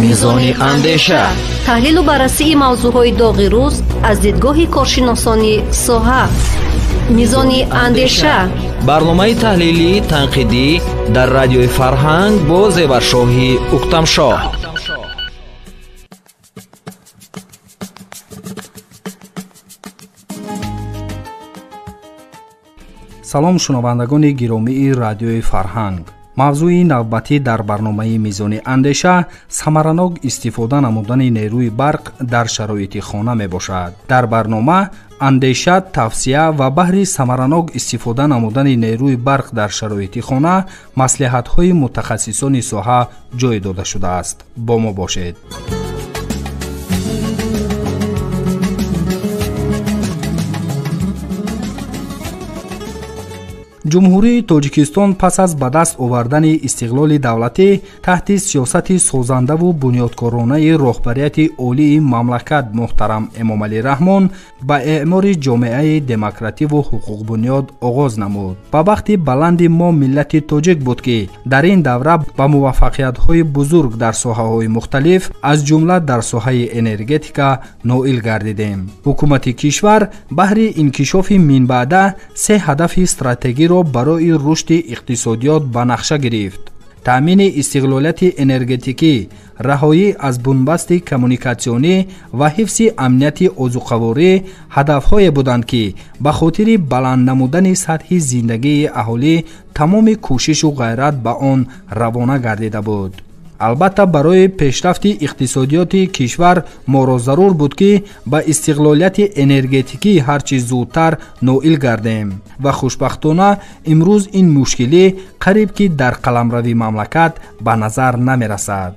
Мизони андеша, таҳлилу баррасии мавзӯъҳои доғи рӯз аз дидгоҳи коршиносони соҳа. Мизони андеша, барномаи таҳлилӣ танқидӣ дар радиои Фарҳанг бо Зеваршоҳи Уктамшоҳ. Салом, шунавандагони гиромии радиои Фарҳанг. Мавзӯи навбатӣ дар барномаи Мизони андеша самаранок истифода намудани нерӯи барқ дар шароити хона мебошад. Дар барнома андеша, тавсия ва баҳри самаранок истифода намудани нерӯи барқ дар шароити хона маслиҳатҳои мутахассисони соҳа ҷой дода шудааст. Бо мо бошед. Ҷумҳурии Тоҷикистон пас аз ба даст овардани истиқлоли давлатӣ таҳти сиёсати созандаву бунёдкоронаи роҳбарияти олии мамлакат муҳтарам Эмомалӣ Раҳмон ба эъмори ҷомеаи демокративу ҳуқуқбунёд оғоз намуд. Ба бахти баланди мо миллати тоҷик буд, ки дар ин давра ба муваффақиятҳои бузург дар соҳаҳои мухталиф, аз ҷумла дар соҳаи энергетика ноил гардидем. Ҳукумати кишвар баҳри инкишофи минбаъда се ҳадафи стратегиро барои рушди иқтисодиёт ба нақша гирифт: таъмини истиқлолияти энергетикӣ, раҳоӣ аз бунбасти коммуникатсионӣ ва ҳифзи амнияти озуқаворӣ ҳадафҳое буданд, ки ба хотири баланд намудани сатҳи зиндагии аҳолӣ тамоми кӯшишу ғайрат ба он равона гардида буд. Албатта, барои пешрафти иқтисодиёти кишвар моро зарур буд, ки ба истиқлолияти энергетикӣ ҳарчи зудтар ноил гардем ва хушбахтона имрӯз ин мушкилӣ қариб ки дар қаламрави мамлакат ба назар намерасад.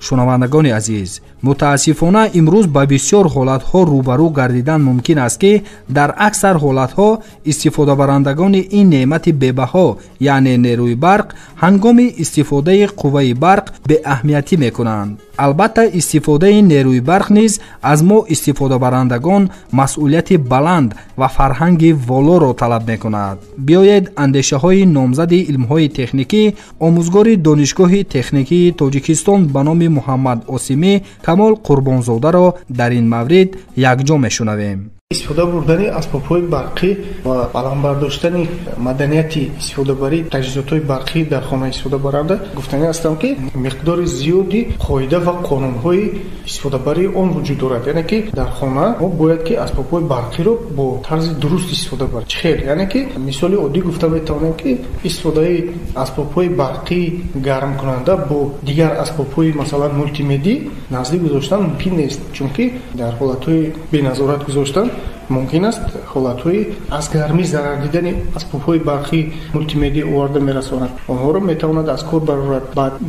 Шунавандагони азиз, мутаассифона имрӯз ба бисёр ҳолатҳо рӯбарӯ гардидан мумкин аст, ки дар аксар ҳолатҳо истифодабарандагони ин неъмати бебаҳо, яъне нерӯи барқ, ҳангоми истифодаи қувваи барқ беаҳамиятӣ мекунанд. Албатта, истифодаи нерӯи барқ низ аз мо истифодабарандагон масъулияти баланд ва фарҳанги волоро талаб мекунад. Биёед андешаҳои номзади илмҳои техникӣ, омӯзгори Донишгоҳи техникии Тоҷикистон ба номи Муҳаммад Осимӣ Камол Қурбонзодаро дар ин маврид якҷо мешунавем. Истифода бурдани асбобҳои барқӣ ва баланд бардоштани маданияти истифодабарии таҷҳизотҳои барқӣ дар хона истифодабаранда, гуфтанӣ ҳастам, ки миқдори зиёди қоида ва қонунҳои истифодабарии он вуҷуд дорад. Яъне ки дар хона мо бояд ки асбобҳои барқиро бо тарзи дуруст истифода барем. Чӣ хел? Яъне ки мисоли оддӣ гуфта метавонем, ки истифодаи асбобҳои барқии гармкунанда бо дигар асбобҳои, масалан, мултимедӣ наздик гузоштан мумкин нест, чунки дар ҳолатҳои беназорат гузоштан мумкин аст ҳолатҳои аз гармӣ зарар дидани асбобҳои барқии мултимедӣ оварда мерасонад, онҳоро метавонад аз кор барорад.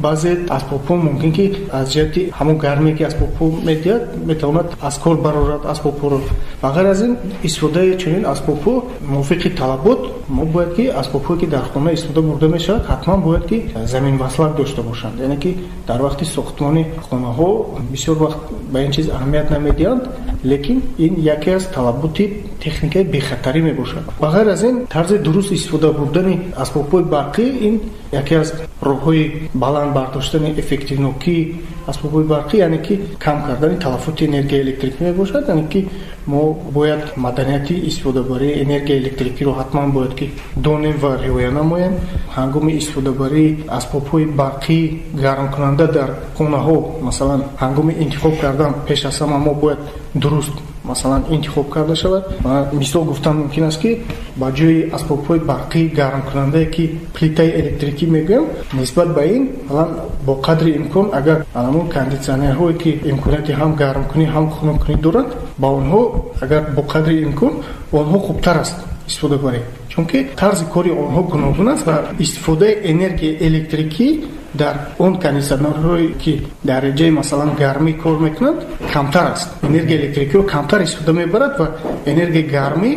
Баъзе асбобҳо мумкин ки аз ҷиҳати ҳамон гармие ки асбобҳо медиҳад, метавонад аз кор барорад асбобҳоро. Ба ғайр аз ин, истифодаи чунин асбобҳо мувофиқи талабот, мо бояд ки асбобҳое ки дар хона истифода бурда мешавад, ҳатман бояд ки заминваслак дошта бошанд. Яъне ки дар вақти сохтмони хонаҳо бисёр вақт ба ин чиз аҳамият намедиҳанд, лекин ин яке аз талаботи техникаи бехатарӣ мебошад. Ба ғайр аз ин, тарзи дуруст истифода бурдани асбобҳои барқӣ ин яке аз роҳҳои баланд бардоштани эффективнокии асбобҳои барқӣ, яъне ки кам кардани талафоти энергияи электрикӣ мебошад. Яъне ки мо бояд маданияти истифодабарии энергияи электрикиро ҳатман бояд ки донем ва риоя намоем. Ҳангоми истифодабарии асбобҳои барқии гармкунанда дар хонаҳо, масалан, ҳангоми интихоб кардан пеш аз ҳама мо бояд дуруст, масалан, интихоб карда шавад. Мисол гуфтан мумкин аст, ки ба ҷои асбобҳои барқии гармкунандае ки плитаи электрикӣ мегӯям, нисбат ба ин, масалан, бо қадри имкон агар ҳамон кондитсионерҳое ки имконияти ҳам гармкунӣ, ҳам хунуккунӣ доранд, ба онҳо агар бо қадри имкон онҳо хубтар аст истифода барем, чунки тарзи кори онҳо гуногун аст ва истифодаи энергияи электрикӣ дар он кондитсионерҳое ки дараҷаи, масалан, гармӣ кор мекунанд, камтар аст. Энергияи электрикиро камтар истифода мебарад ва энергияи гармӣ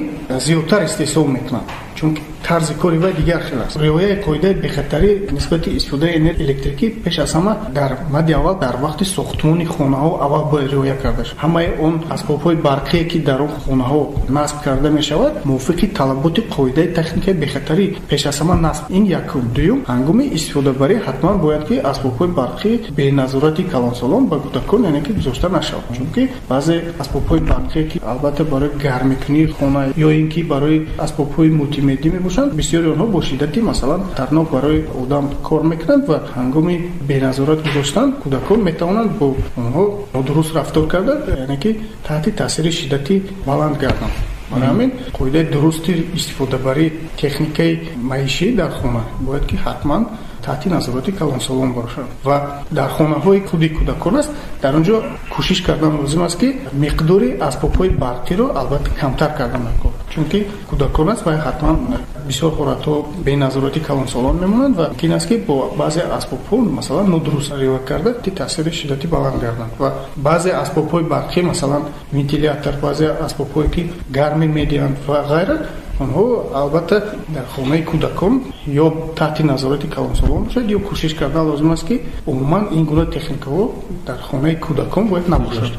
зиёдтар истеҳсол мекунад. Чунки тарзи кори вай дигар хел аст. Риояи қоидаи бехатарӣ нисбати истифодаи энергияи электрикӣ пеш аз ҳама дар мадди аввал дар вақти сохтмони хонаҳо аввал бояд риоя карда шавад. Ҳамаи он асбобҳои барқие ки дар он хонаҳо насб карда мешавад, мувофиқи талаботи қоидаи техникаи бехатарӣ пеш аз ҳама насб. Ин якум. Дуюм, ҳангоми истифодабарӣ ҳатман бояд ки асбобҳои барқӣ бе назорати калонсолон ба кӯдакон, яъне ки гузошта нашавад. Чунки баъзе асбобҳои барқие ки албатта барои гармикунии хона ё ин ки барои асбобҳои мултимедӣ мебошанд, бисёри онҳо бо шиддати масалан хатарнок барои одам кор мекунанд ва ҳангоми беназорат гузоштан кӯдакон метавонанд бо онҳо нодуруст рафтор карда, яъне ки таҳти таъсири шиддати баланд гарданд. Барои ҳамин қоидаи дурусти истифодабарии техникаи маишӣ дар хона бояд ки ҳатман таҳти назорати калонсолон бошад ва дар хонаҳои худи кӯдакон аст, дар он ҷо кӯшиш кардан лозим аст ки миқдори асбобҳои барқиро албатта камтар кардан даркор, чунки кӯдакон аст ва ҳатман бисёр ҳолатҳо беназорати калонсолон мемонанд ва мумкин аст ки бо баъзе асбобҳо масалан нодуруст риоя карда таъсири шиддати баланд гарданд ва баъзе асбобҳои барқӣ, масалан вентилятор, баъзе асбобҳое ки гармӣ медиҳанд ва ғайра, онҳо албатта дар хонаи кӯдакон ё таҳти назорати калонсолон бошад, ё кӯшиш кардан лозим аст ки умуман ин гуна техникаҳо дар хонаи кӯдакон бояд набошад.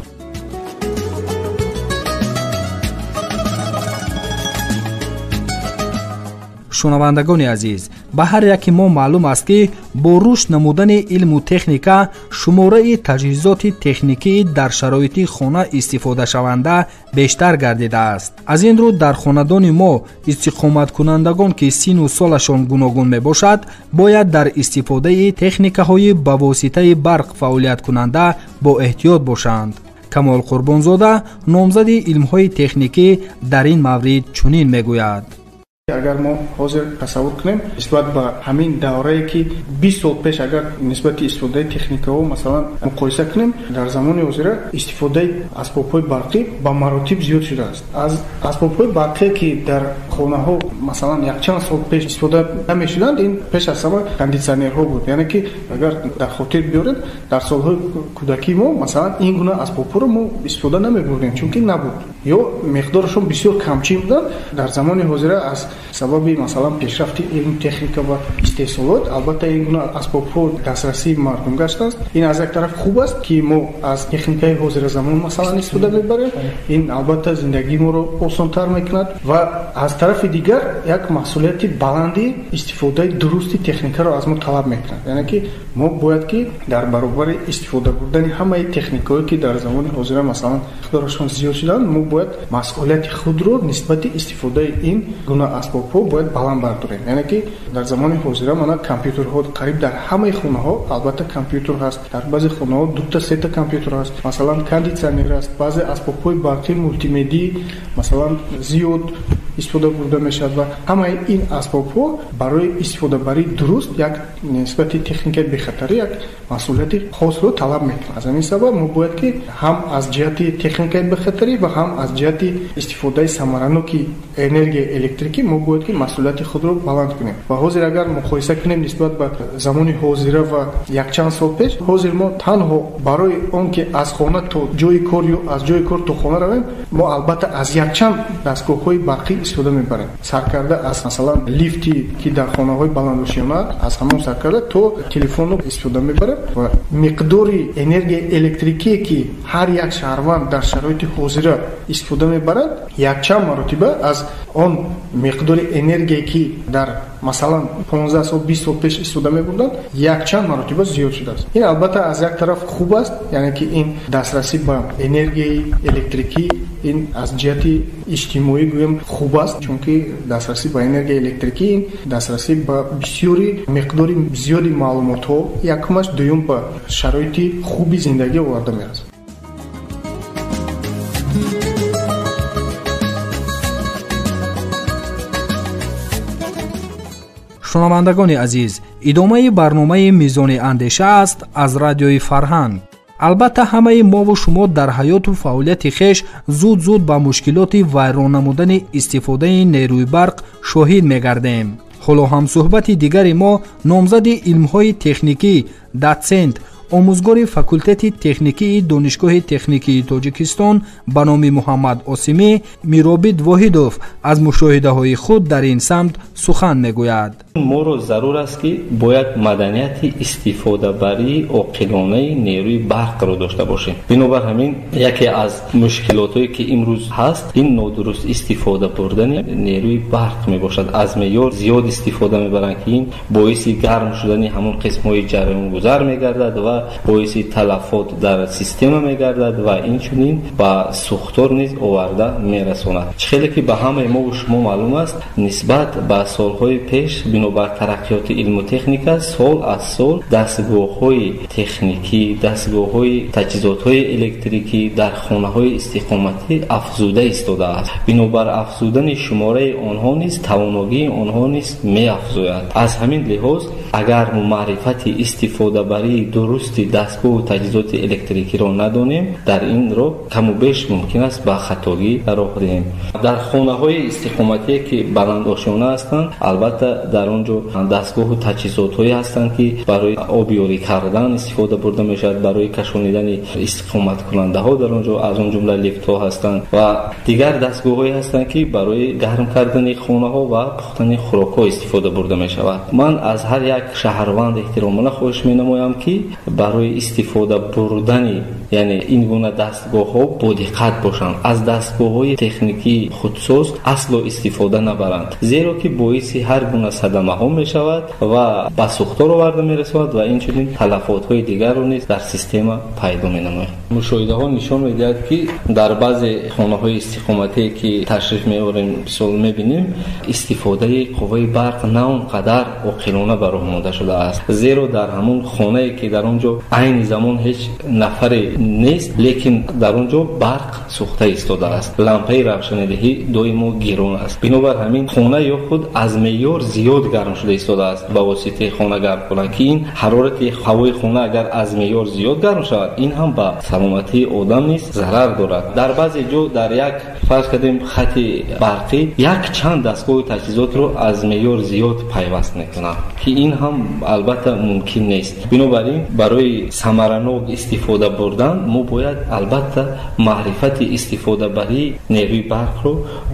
Шунавандагони азиз, ба ҳар яки мо маълум аст ки бо рушд намудани илму техника шумораи таҷҳизоти техникӣ дар шароити хона истифодашаванда бештар гардидааст. Аз ин рӯ дар хонадони мо истиқоматкунандагон ки сину солашон гуногун мебошад, бояд дар истифодаи техникаҳои ба воситаи барқ фаъолияткунанда бо эҳтиёт бошанд. Камол Қурбонзода, номзади илмҳои техникӣ, дар ин маврид чунин мегӯяд. Агар мо ҳозир тасаввур кунем нисбат ба ҳамин даврае ки 20 сол пеш агар нисбати истифодаи техникаҳо масалан муқоиса кунем, дар замони ҳозира истифодаи асбобҳои барқӣ ба маротиб зиёд шудааст. Аз асбобҳои барқие ки дар хонаҳо масалан якчанд сол пеш истифода намешуданд, ин пеш аз ҳама кондитсионерҳо буд. Яъне ки агар дар хотир биёред, дар солҳои кӯдакии мо масалан ин гуна асбобҳоро мо истифода намебурдем, чунки набуд ё миқдорашон бисёр камчин буданд. Дар замони ҳозира аз сабаби масалан пешрафти илм, техника ва истеҳсолот албатта ин гуна асбобҳо дастрасии мардум гаштааст. Ин аз як тараф хуб аст ки мо аз техникаи ҳозиразамон масалан истифода мебарем, ин албатта зиндагии моро осонтар мекунад ва аз тарафи дигар як масъулияти баланди истифодаи дурусти техникаро аз мо талаб мекунад. Яъне ки мо бояд ки дар баробари истифода бурдани ҳамаи техникаҳое ки дар замони ҳозира масалан миқдорашон зиёд шуданд, мо бояд масъулияти худро нисбати истифодаи ин гуна асбобҳо бояд баланд бардорем. Яъне ки дар замони ҳозира мана компютерҳо қариб дар ҳамаи хонаҳо албатта компютер ҳаст, дар баъзе хонаҳо дута сета компютер ҳаст, масалан кондитсионер аст, баъзе асбобҳои барқии мултимедӣ масалан зиёд истифода бурда мешавад ва ҳамаи ин асбобҳо барои истифодабарии дуруст як нисбати техникаи бехатарӣ як масъулияти хосро талаб мекунад. Аз ҳамин сабаб мо бояд ки ҳам аз ҷиҳати техникаи бехатарӣ ва ҳам аз ҷиҳати истифодаи самараноки энергияи электрикӣ мо бояд ки масъулияти худро баланд кунем. Ва ҳозир агар муқоиса кунем нисбат ба замони ҳозира ва якчанд сол пеш, ҳозир мо танҳо барои он ки аз хона то ҷои кор ё аз ҷои кор то хона равем, мо албатта аз якчанд дастгоҳҳои барқӣ истифода мебарем. Саркарда аз масалан лифти ки дар хонаҳои баландошёна, аз ҳамон саркарда то телефонро истифода мебарем ва миқдори энергияи электрикие ки ҳар як шаҳрванд дар шароити ҳозира истифода мебарад, якчанд маротиба аз он миқдори энергие ки дар масалан 15 сол 20 сол пеш истифода мебурданд, якчанд маротиба зиёд шудааст. Ин албатта аз як тараф хуб аст, яъне ки ин дастрасӣ ба энергияи электрикӣ ин аз ҷиҳати иҷтимоӣ гӯем хуб аст, чунки дастрасӣ ба энергияи электрикӣ ин дастрасӣ ба бисёри миқдори зиёди маълумотҳо якумаш, дуюм ба шароити хуби зиндагӣ оварда мерасад. Шунавандагони азиз, идомаи барномаи Мизони андеша аст аз радиои Фарҳанг. Албатта ҳамаи мову шумо дар ҳаёту фаъолияти хеш зуд-зуд ба мушкилоти вайрон намудани истифодаи нерӯи барқ шоҳид мегардем. Ҳоло ҳамсӯҳбати дигари мо номзади илмҳои техникӣ, дотсент, омӯзгори факултети техникии Донишгоҳи техникии Тоҷикистон ба номи Муҳаммад Осимӣ Миробид Воҳидов аз мушоҳидаҳои худ дар ин самт сухан мегӯяд. Моро зарур аст, ки бояд маданияти истифодабарии оқилонаи нерӯи барқро дошта бошем. Бинобар ҳамин яке аз мушкилотҳое, ки имрӯз ҳаст, ин нодуруст истифода бурдани нерӯи барқ мебошад. Аз меъёр зиёд истифода мебаранд, ки ин боиси гарм шудани ҳамон қисмҳои ҷараёнгузар мегардад ва боиси талафот дар система мегардад ва инчунин ба сӯхтор низ оварда мерасонад. Чӣ хеле ки ба ҳамаи мову шумо маълум аст, нисбат ба солҳои пеш бинобар тараққиёти илму техника сол аз сол дастгоҳҳои техникӣ, дастгоҳҳои таҷҳизотҳои электрикӣ дар хонаҳои истиқоматӣ афзуда истодааст. Бинобар афзудани шумораи онҳо низ тавоногии онҳо низ меафзояд. Аз ҳамин лиҳоз агар мо маърифати истифодабарии дурусти дастгоҳу таҷҳизоти электрикиро надонем, дар ин роҳ каму беш мумкин аст ба хатогӣ роҳ диҳем. Дар хонаҳои истиқоматие, ки баландошёна ҳастанд, албатта дар он ҷо дастгоҳу таҷҳизотҳое ҳастанд, ки барои обёрӣ кардан истифода бурда мешавад, барои кашонидани истиқоматкунандаҳо дар он ҷо аз он ҷумла лифтҳо ҳастанд ва дигар дастгоҳҳое ҳастанд, ки барои гарм кардани хонаҳо ва пухтани хӯрокҳо истифода бурда мешавад. Ман аз ҳар як шаҳрванд эҳтиромона хоҳиш менамоям, ки барои истифода бурдани яъне ин гуна дастгоҳҳо бодиққат бошанд, аз дастгоҳҳои техникии худсоз асло истифода набаранд, зеро ки боиси ҳар гуна садамаҳо мешавад ва ба сӯхтор оварда мерасонад ва инчунин талафотҳои дигарро низ дар система пайдо менамояд. Мушоҳидаҳо нишон медиҳад, ки дар баъзе хонаҳои истиқоматие, ки ташриф меорем, мисол мебинем, истифодаи қувваи барқ на он қадар оқилона ба роҳ монда шудааст, зеро дар ҳамон хонае, ки дар он ҷо айни замон ҳеҷ нафаре нест, лекин дар он ҷо барқ сӯхта истодааст, лампаи равшанидиҳӣ доимо гирон аст. Бинобар ҳамин хона ё худ аз меъёр зиёд гарм шуда истодааст ба воситаи хона гарм кунанд, ки ин ҳарорати ҳавои хона агар аз меъёр зиёд гарм шавад, ин ҳам ба саломатии одам низ зарар дорад. Дар баъзе ҷо дар як фарз кардем хати барқӣ як чанд дастгоҳу таҷҳизотро аз меъёр зиёд пайваст мекунанд, ки ин ҳам албатта мумкин нест. Бинобар ин барои самаранок истифода бурдан мо бояд албатта маърифати истифодабарии нерӯи барқро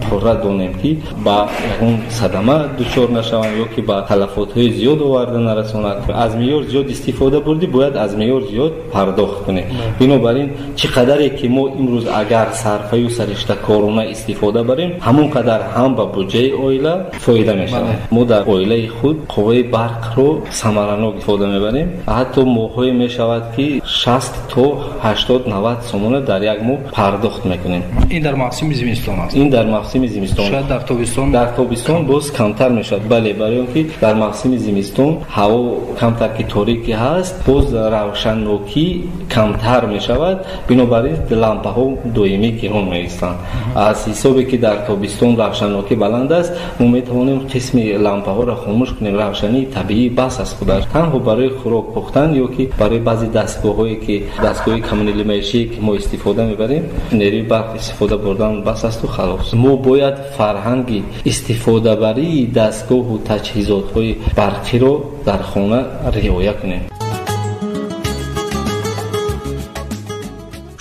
пурра донем, ки ба ягон садама дучор нашаванд ё ки ба талафотҳои зиёд оварда нарасонад. Аз меъёр зиёд истифода бурдӣ, бояд аз меъёр зиёд пардохт кунем. Бинобар ин чӣ қадаре ки мо имрӯз агар сарфаю сариштакорона истифода барем, ҳамон қадар ҳам ба буҷаи оила фоида мешавад. Мо дар оилаи худ қувваи барқро самаранок истифода мебарем. Ҳатто моҳҳое мешавад, ки 60 то 80-90 сомона дар як моҳ пардохт мекунем. Ин дар мавсими зимистон аст. Ин дар мавсими зимистон. Шояд дар тобистон. Дар тобистон боз камтар мешавад. Бале, барои он ки дар мавсими зимистон ҳаво камтар ки торикӣ ҳаст, боз равшаннокӣ камтар мешавад. Бинобар ин лампаҳо доимӣ гирон меистанд. Аз ҳисобе ки дар тобистон равшаннокӣ баланд аст, мо метавонем қисми лампаҳоро хомӯш кунем. Равшании табиӣ бас аст худаш. Танҳо барои хӯрок пухтан ё ки барои баъзе дастгоҳҳое, ки дастгоҳи коммуналӣ маишие, ки мо истифода мебарем, нерӯи барқ истифода бурдан бас асту халос. Мо бояд фарҳанги истифодабарии дастгоҳу таҷҳизотҳои барқиро дар хона риоя кунем.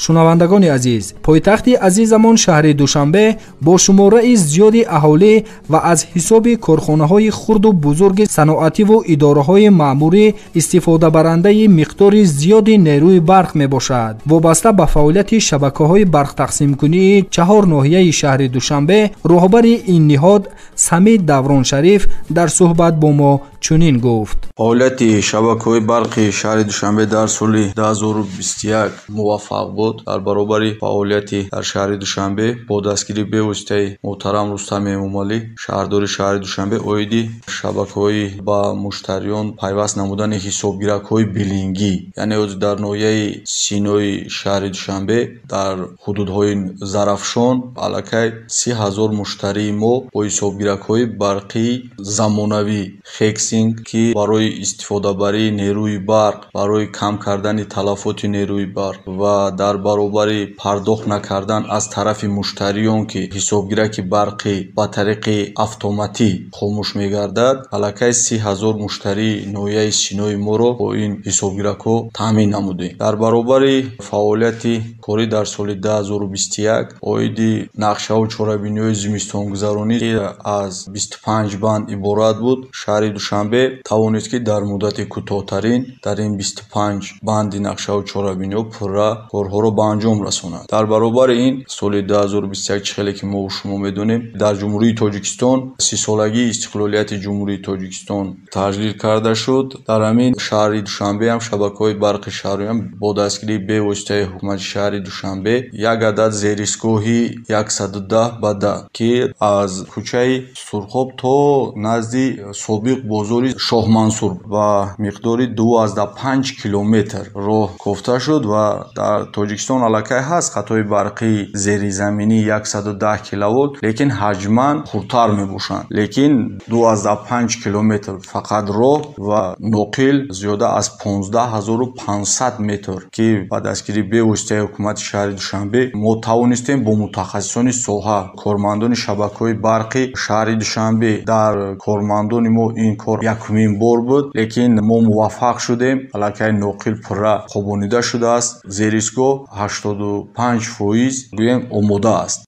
Шунавандагони азиз, пойтахти азизамон шаҳри Душанбе бо шумораи зиёди аҳолӣ ва аз ҳисоби корхонаҳои хурду бузурги саноативу идораҳои маъмурӣ истифодабарандаи миқдори зиёди нерӯи барқ мебошад. Вобаста ба фаъолияти шабакаҳои барқтақсимкунии 4 ноҳияи шаҳри Душанбе, роҳбари ин ниҳод Самид Давроншариф дар суҳбат бо мо чунин гуфт. Фаъолияти шабакаҳои барқи шаҳри Душанбе дар соли 2021 муваффақ буд. Дар баробари фаъолияти дар шаҳри Душанбе бо дастгирии бевоситаи муҳтарам Рустами Эмомалӣ, шаҳрдори шаҳри Душанбе, оиди шабакаҳои ба муштариён пайваст намудани ҳисобгиракҳои билингӣ, яъне дар ноҳияи Синои шаҳри Душанбе дар ҳудудҳои Зарафшон аллакай 30 000 муштарии мо бо ҳисобгиракҳои барқии замонавӣ Хекси Хексинг, ки барои истифодабарии нерӯи барқ, барои кам кардани талафоти нерӯи барқ ва дар баробари пардохт накардан аз тарафи муштариён, ки ҳисобгираки барқӣ ба тариқи автоматӣ хомӯш мегардад, аллакай 30 000 муштарии ноҳияи Синои моро бо ин ҳисобгиракҳо таъмин намудем. Дар баробари фаъолияти корӣ дар соли 2021 оиди нақшаву чорабиниҳои зимистонгузаронӣ, ки аз 25 банд иборат буд, шаҳри Душанбе тавонист, ки дар муддати кӯтоҳтарин дар ин 25 банди нақшаву чорабиниҳо пурра корҳоро ба анҷом расонад. Дар баробари ин соли 2021, чӣ хеле ки мо шумо медонем, дар Ҷумҳурии Тоҷикистон 30-солагии истиқлолияти Ҷумҳурии Тоҷикистон таҷлил карда шуд. Дар ҳамин шаҳри Душанбе ҳам шабакаҳои барқи шаҳриам бо дастгирии бевоситаи ҳукумати шаҳри Душанбе як адад зеристгоҳи 110 ба 10, ки аз кӯчаи Сурхоб то назди собиқ бозори Шоҳмансур ба миқдори 2,5 километр роҳ кофта шуд ва дар Тоҷикистон аллакай ҳаст хатҳои барқии зеризаминӣ 110 киловолт, лекин ҳаҷман хурдтар мебошанд. Лекин 2,5 километр фақат роҳ ва ноқил зиёда аз 15 500 метр, ки ба дастгирии бевоситаи ҳукумати шаҳри Душанбе мо тавонистем бо мутахассисони соҳа, кормандони шабакаҳои барқи шаҳри Душанбе, дар кормандони мо ин кор якумин бор буд, лекин мо муваффақ шудем. Аллакай ноқил пурра хобонида шудааст, зеристгоҳ 85% гӯем омода аст.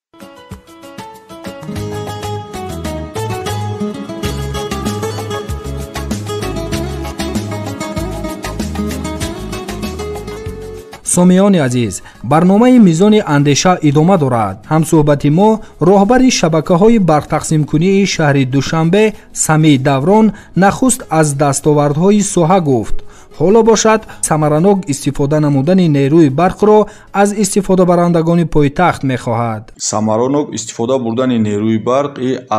Сомиёни азиз, барномаи «Мизони андеша» идома дорад. Ҳамсӯҳбати мо, роҳбари шабакаҳои барқтақсимкунии шаҳри Душанбе Самиъ Даврон, нахуст аз дастовардҳои соҳа гуфт. Ҳоло бошад, самаранок истифода намудани нерӯи барқро аз истифодабарандагони пойтахт мехоҳад. Самаранок истифода бурдани нерӯи барқ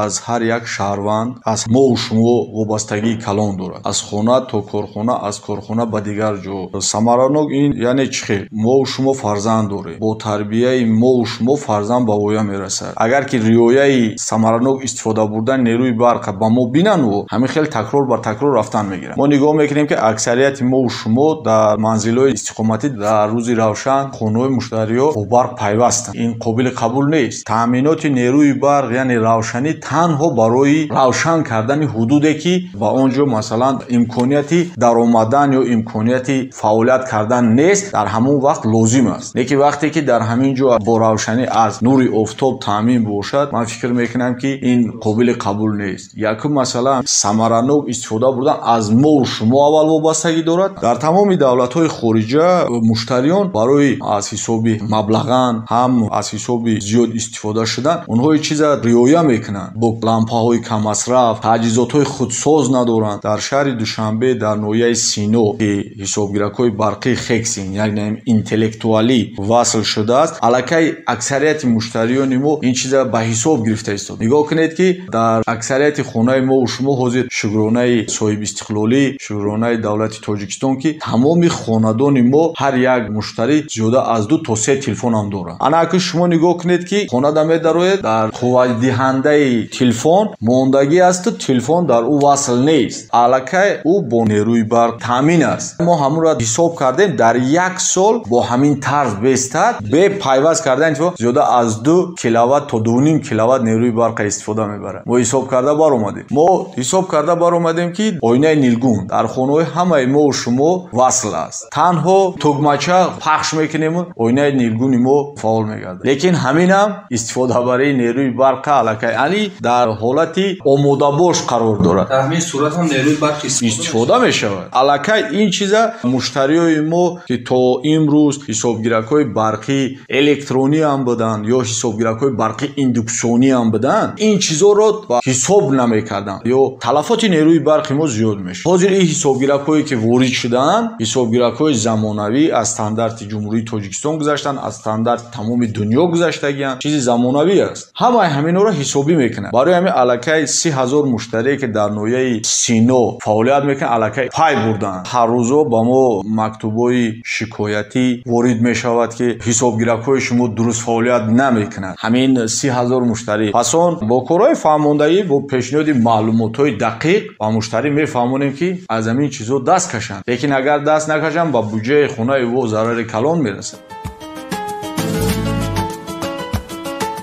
аз ҳар як шаҳрванд, аз мову шумо вобастагии калон дорад, аз хона то корхона, аз корхона ба дигар ҷо. Самаранок ин яъне чӣ хел? Мову шумо фарзанд дорем, бо тарбияи мову шумо фарзанд ба воя мерасад. Агар ки риояи самаранок истифода бурдани нерӯи барқ ба мо бинанд, ҳамин хел такрор бар такрор рафтан мегиранд. Мо нигоҳ мекунем, ки аксарияти мову шумо дар манзилҳои истиқоматӣ дар рӯзи равшан хонаҳои муштариҳо бо барқ пайвастанд. Ин қобили қабул нест. Таъминоти нерӯи барқ, яъне равшанӣ, танҳо барои равшан кардани ҳудуде, ки ба он ҷо, масалан, имконияти даромадан ё имконияти фаъолият кардан нест, дар ҳамон вақт лозим аст. Лекин вақте ки дар ҳамин ҷо бо равшанӣ аз нури офтоб таъмин бошад, ман фикр мекунам, ки ин қобили қабул нест. Якум масъала, самаранок истифода бурдан аз мову шумо аввал вобастагӣ дорад. Дар тамоми давлатҳои хориҷа муштариён барои аз ҳисоби маблаған, ҳам аз ҳисоби зиёд истифода шудан, онҳо чиза риоя мекунанд, бо лампаҳои каммасраф, таҷҳизотҳои худсоз надоранд. Дар шаҳри Душанбе, дар ноҳияи Сино, ки ҳисобгиракҳои барқии Хексин, яъне интеллектуалӣ васл шудааст, аллакай аксарияти муштариёни мо ин чиза ба ҳисоб гирифта истод. Нигоҳ кунед, ки дар аксарияти хонаи мову шумо ҳозир, шукронаи соҳибистиқлолӣ, шукронаи давлати Тоҷикистон, ки тамоми хонадони мо ҳар як муштарӣ зиёда аз ду то се телефон ҳам дорад. Ана акун шумо нигоҳ кунед, ки хонада медароед, дар қувватдиҳандаи телефон мондагӣ асту телефон дар ӯ васл нест, аллакай ӯ бо нерӯи барқ таъмин аст. Мо ҳамонро ҳисоб кардем, дар як сол бо ҳамин тарз бестад, бе пайваст кардани телефон, зиёда аз 2 киловатт то 2,5 киловатт нерӯи барқа истифода мебарад. Мо ҳисоб карда баромадем, ки оинаи нилгун дар хонаҳои ҳамаи мову шумо васл аст, танҳо тугмача пахш мекунему оинаи нилгуни мо фаъол мегардад. Лекин ҳаминам истифодабарии нерӯи барқа аллакай ани дар ҳолати омодабош қарор дорад. Дар ҳамин сурат ҳам нерӯи барқ истифода мешавад. Аллакай ин чиза муштариёи мо, ки то имрӯз ҳисобгиракҳои барқии электронӣ ҳам буданд ё ҳисобгиракҳои барқии индуксионӣ ҳам буданд, ин чизоро ба ҳисоб намекарданд ё талафоти нерӯи барқи мо зиёд мешуд. Ҳозир ин ҳисобгиракҳое, ки ворид ворид шудаанд, ҳисобгиракҳои замонавӣ аз стандарти Ҷумҳурии Тоҷикистон гузаштанд, аз стандарти тамоми дунё гузаштагианд, чизи замонавӣ аст. Ҳамаи ҳаминҳоро ҳисобӣ мекунанд. Барои ҳамин аллакай 30,000 муштарие, ки дар ноҳияи Сино фаъолият мекунанд, аллакай пай бурданд. Ҳар рӯзо ба мо мактубҳои шикоятӣ ворид мешавад, ки ҳисобгиракҳои шумо дуруст фаъолият намекунанд. Ҳамин 30,000 муштарӣ. Пас он бо корҳои фаҳмондагӣ, бо пешниҳоди маълумотҳои дақиқ ба муштарӣ мефаҳмонем, ки аз ҳамин чизҳо даст кашанд. Лекин агар даст накашанд, ба буҷаи хонаи ӯ зарари калон мерасад.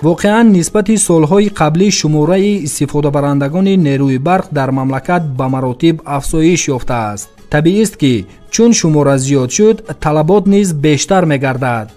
Воқеан нисбати солҳои қаблӣ шумораи истифодабарандагони нерӯи барқ дар мамлакат ба маротиб афзоиш ёфтааст. Табиист, ки чун шумора зиёд шуд, талабот низ бештар мегардад.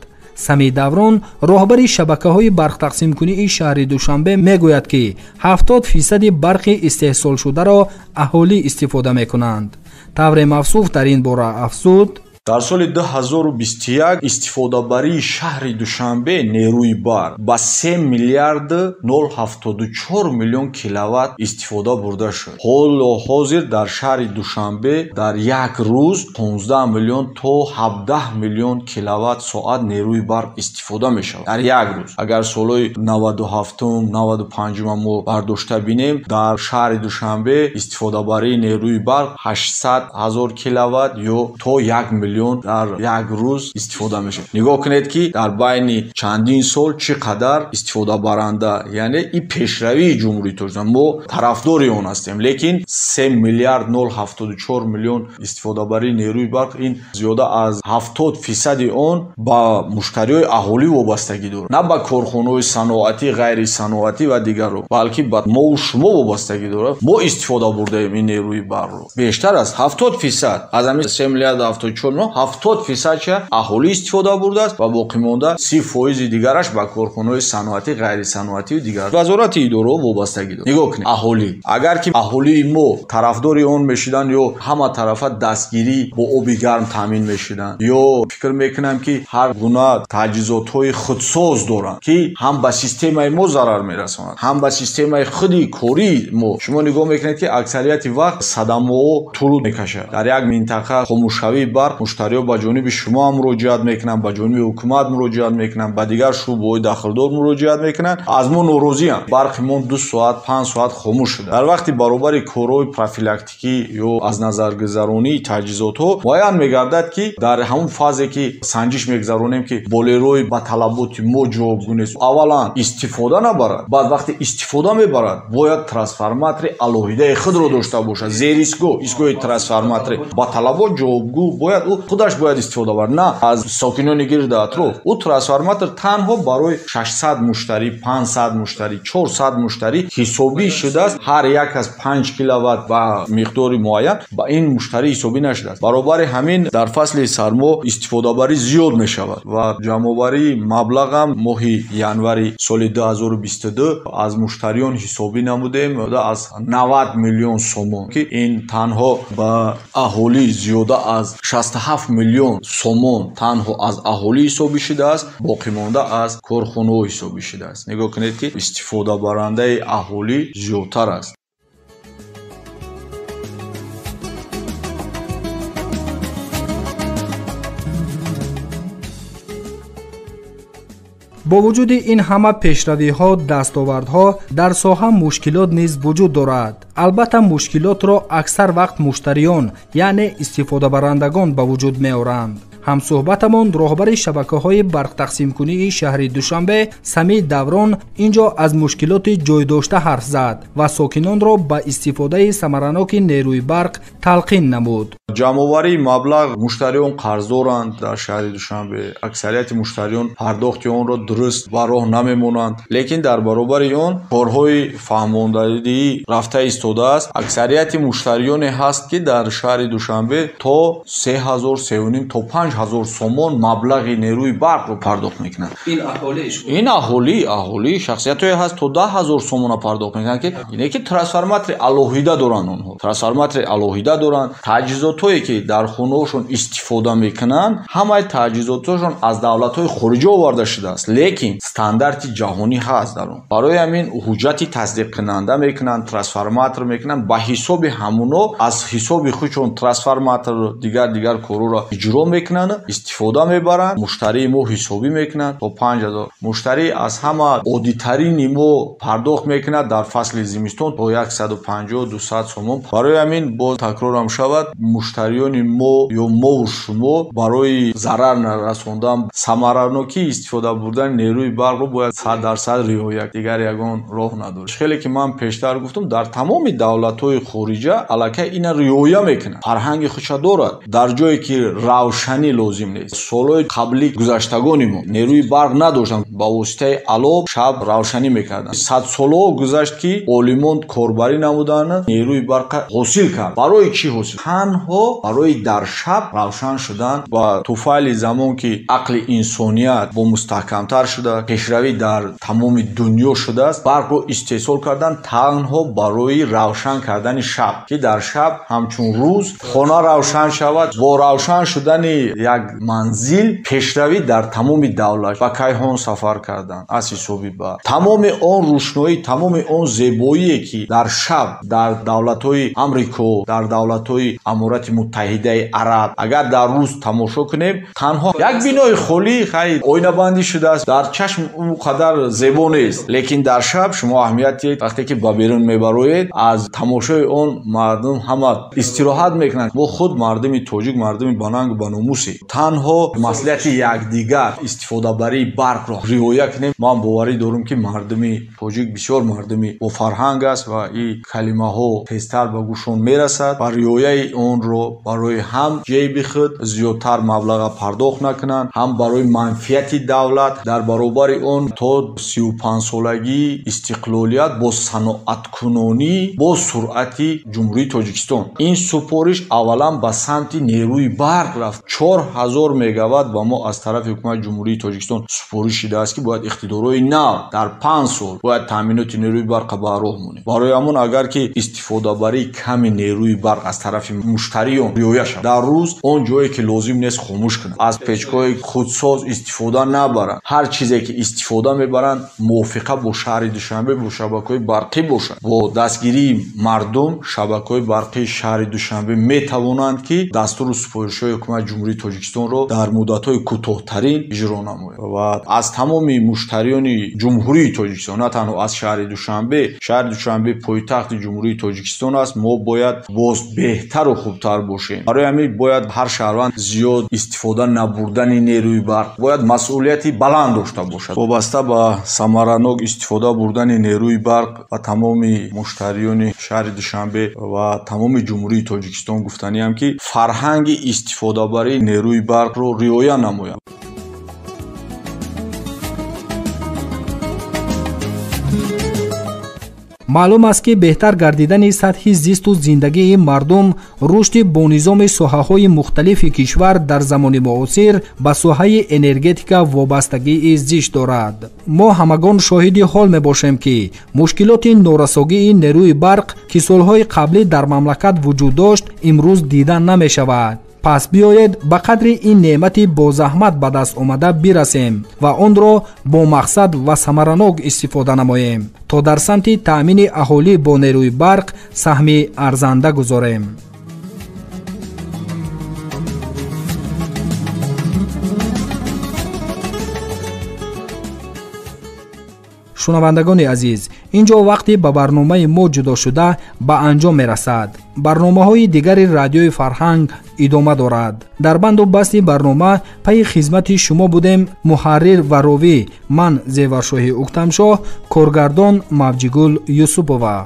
Самӣ Даврон, роҳбари шабакаҳои барқтақсимкунии шаҳри Душанбе, мегӯяд, ки 70% барқи истеҳсолшударо аҳолӣ истифода мекунанд. Тавре мавсуф дар ин бора афзуд: Дар соли 2021 истифодабарии шаҳри Душанбе нерӯи барқ ба 3 миллиард 0,74 миллион киловатт истифода бурда шуд. Ҳоло ҳозир дар шаҳри Душанбе дар як рӯз 15 миллион то 17 миллион киловатт соат нерӯи барқ истифода мешавад. Дар як рӯз. Агар солҳои 97-ум, 95-ум мо бардошта бинем, дар шаҳри Душанбе истифодабарии нерӯи барқ 800 ҳазор киловатт ё то 1 миллион дар як рӯз истифода мешавад. Нигоҳ кунед, ки дар байни чандин сол чӣ қадар истифодабаранда, яъне ин пешравии Ҷумҳурии Тоҷикистон, мо тарафдори он ҳастем, лекин 3 миллиард 0,74 миллион истифодабарии нерӯи барқ, ин зиёда аз 70% он ба муштариҳои аҳолӣ вобастагӣ дорад, на ба корхонаҳои саноатӣ, ғайрисаноатӣ ва дигарро, балки ба мову шумо вобастагӣ дорад. Мо истифода бурдаем ин нерӯи барқро. Бештар аз 70% аз ҳамин 3 миллиард 74 миллион 70% аҳолӣ истифода бурдааст ва боқимонда 30% дигараш ба корхонаҳои саноатӣ, ғайрисаноатӣ ва дигар вазорати идораҳо вобастагӣ дорад. Нигоҳ кунед, аҳолӣ. Агар ки аҳолии мо тарафдори он мешиданд ё ҳама тарафа дастгирӣ бо оби гарм таъмин мешиданд, ё фикр мекунам, ки ҳар гуна таҷҳизотҳои худсоз доранд, ки ҳам ба системаи мо зарар мерасонанд, ҳам ба системаи худи кории мо. Шумо нигоҳ мекунед, ки аксарияти вақт садамаҳо тӯл мекашад. Дар як минтақа хомӯшшавии барқ муштариҳо ба ҷониби шумо ҳам муроҷиат мекунанд, ба ҷониби ҳукумат муроҷиат мекунанд, ба дигар шӯъбаҳои дахлдор муроҷиат мекунанд. Аз мо норозианд. Барқи мо 2 соат, 5 соат хомӯш шуда. Дар вақти баробари корҳои профилактикӣ ё аз назаргузаронии таҷҳизотҳо муайян мегардад, ки дар ҳамон фазе, ки санҷиш мегузаронем, ки болерои ба талаботи мо ҷавобгӯ нест, аввалан истифода набарад, баъд вақте истифода мебарад, бояд трансформатори алоҳидаи худро дошта бошад. Зеристгоҳ, истгоҳи трансформатори ба талабот ҷавобгӯ бояд ӯ худаш бояд истифода барад, на аз сокинони гирди атроф. Ӯ трансформатор танҳо барои 600 муштарӣ, 500 муштарӣ, 400 муштарӣ ҳисобӣ шудааст. Ҳар як аз 5 киловатт ба миқдори муайян ба ин муштарӣ ҳисобӣ нашудааст. Баробари ҳамин дар фасли сармо истифодабарӣ зиёд мешавад ва ҷамъоварии маблағам моҳи январи соли 2022 аз муштариён ҳисобӣ намудем аз 90 миллион сомон, ки ин танҳо ба аҳолӣ зиёда аз 67 миллион сомон танҳо аз аҳолӣ ҳисобӣ шудааст, боқимонда аз корхонаҳо ҳисобӣ шудааст. Нигоҳ кунед, ки истифодабарандаи аҳолӣ зиёдтар аст. Бо вуҷуди ин ҳама пешравиҳо, дастовардҳо дар соҳа мушкилот низ вуҷуд дорад. Албатта, мушкилотро аксар вақт муштариён, яъне истифодабарандагон ба вуҷуд меоранд. Ҳамсӯҳбатамон роҳбари шабакаҳои барқтақсимкунии шаҳри Душанбе Самӣ Даврон инҷо аз мушкилоти ҷойдошта ҳарф зад ва сокинонро ба истифодаи самараноки нерӯи барқ талқин намуд. Ҷамъоварии маблағ муштариён қарздоранд дар шаҳри Душанбе. Аксарияти муштариён пардохти онро дуруст ба роҳ намемонанд, лекин дар баробари он корҳои фаҳмондадиҳӣ рафта истодааст. Аксарияти муштариёне ҳаст, ки дар шаҳри Душанбе то 3000, 3,5 то 5 5000 сомон маблағи нерӯи барқро пардохт мекунанд. Ин аҳолӣ, ин аҳолӣ шахсиятҳое ҳаст то 10000 сомона пардохт мекунанд, ки ине ки трансформатори алоҳида доранд, онҳо трансформатори алоҳида доранд. Таҷҳизотҳое ки дар хонаҳошон истифода мекунанд, ҳамаи таҷҳизотҳошон аз давлатҳои хориҷа оварда шудааст, лекин стандарти ҷаҳонӣ ҳаст дар он. Барои ҳамин ҳуҷҷати тасдиқкунанда мекунанд, трансформатор мекунанд, ба ҳисоби ҳамуно аз ҳисоби худшон трансформатор дигар корҳоро иҷро мекунанд, истифода мебаранд. Муштарии мо ҳисобӣ мекунанд то 5000. Муштарӣ аз ҳама оддитарини мо пардохт мекунад дар фасли зимистон то 150-200 сомон. Барои ҳамин боз такрорам шавад, муштариёни мо ё мову шумо барои зарар нарасондан самаранокӣ истифода бурдани нерӯи барқро бояд 100% риоя, дигар ягон роҳ надорад. Хеле ки ман пештар гуфтам, дар тамоми давлатҳои хориҷа аллакай ина риоя мекунанд, фарҳанги худша дорад. Дар ҷое ки равшанӣ лозим нест, солҳои қабли гузаштагони мо нерӯи барқ надоштанд, ба воситаи алов шаб равшанӣ мекарданд. Садсолаҳо гузашт ки олимон корбарӣ намуданд, нерӯи барқ ҳосил кард. Барои чӣ ҳосил? Танҳо барои дар шаб равшан шудан. Ва туфайли замон ки ақли инсоният бо мустаҳкамтар шуда, пешравӣ дар тамоми дунё шудааст, барқро истеҳсол кардан танҳо барои равшан кардани шаб, ки дар шаб ҳамчун рӯз хона равшан шавад. Бо равшан шудани як манзил пешравӣ дар тамоми давлат ба кайҳон сафар кардан аз ҳисоби барқ. Тамоми он рӯшноӣ, тамоми он зебоие ки дар шаб дар давлатҳои Амрико, дар давлатҳои Аморати Муттаҳидаи Араб агар дар рӯз тамошо кунем, танҳо як бинои холӣ, хай оинабандӣ шудааст, дар чашм он қадар зебо нест, лекин дар шаб шумо аҳамият диҳед, вақте ки ба берун мебароед, аз тамошои он мардум ҳама истироҳат мекунанд. Мо худ мардуми тоҷик, мардуми банангу баномусем. Танҳо маслиҳати якдигар истифодабарии барқро риоя кунем. Ман боварӣ дорам, ки мардуми тоҷик бисёр мардуми бофарҳанг аст ва ин калимаҳо тезтар ба гӯшон мерасад ва риояи онро барои ҳам ҷейби худ зиёдтар маблаға пардохт накунанд, ҳам барои манфиати давлат. Дар баробари он то 35-солагии истиқлолият бо саноаткунонӣ бо суръати Ҷумҳурии Тоҷикистон. Ин супориш аввалан ба самти нерӯи барқ рафт. 4000 мегаватт ба мо аз тарафи ҳукумати Ҷумҳурии Тоҷикистон супориш шудааст, ки бояд иқтидорҳои нав дар 5 сол бояд таъминоти нерӯи барқро ба роҳ монем. Барои ҳамон агар ки истифодабарии ками нерӯи барқ аз тарафи муштариён риоя шавад, дар рӯз он ҷое ки лозим нест хомӯш кунанд, аз печкҳои худсоз истифода набаранд, ҳар чизе ки истифода мебаранд мувофиқа бо шаҳри Душанбе, бо шабакаҳои барқӣ бошад. Бо дастгирии мардум шабакаҳои барқии шаҳри Душанбе метавонанд ки дастуру супоришҳои ҳукумати Ҷумҳурии Тоҷикистонро дар муддатҳои кӯтоҳтарин иҷро намоянд. Ва аз тамоми муштариёни Ҷумҳурии Тоҷикистон, на танҳо аз шаҳри Душанбе, шаҳри Душанбе пойтахти Ҷумҳурии Тоҷикистон аст, мо бояд боз беҳтару хубтар бошем. Барои ҳамин бояд ҳар шаҳрванд зиёд истифода набурдани нерӯи барқ бояд масъулияти баланд дошта бошад. Вобаста ба самаранок истифода бурдани нерӯи барқ ба тамоми муштариёни шаҳри Душанбе ва тамоми Ҷумҳурии Тоҷикистон гуфтаниам, ки фарҳанги истифодабарии нерӯи барқро риоя намоянд. Маълум аст, ки беҳтар гардидани сатҳи зисту зиндагии мардум, рушди бонизоми соҳаҳои мухталифи кишвар дар замони муосир ба соҳаи энергетика вобастагии зич дорад. Мо ҳамагон шоҳиди ҳол мебошем, ки мушкилоти норасогии нерӯи барқ, ки солҳои қаблӣ дар мамлакат вуҷуд дошт, имрӯз дида намешавад. Пас биёед ба қадри ин неъмати бозаҳмат ба даст омада бирасем ва онро бо мақсад ва самаранок истифода намоем, то дар самти таъмини аҳолӣ бо нерӯи барқ саҳми арзанда гузорем. Шунавандагони азиз, ин ҷо вақти ба барномаи мо ҷудо шуда ба анҷом мерасад. Барномаҳои дигари радиои фарҳанг идома дорад. Дар банду басти барнома пайи хизмати шумо будем муҳаррир ва ровӣ ман Зеваршоҳи Уктамшоҳ, коргардон Мавҷигул Юсупова.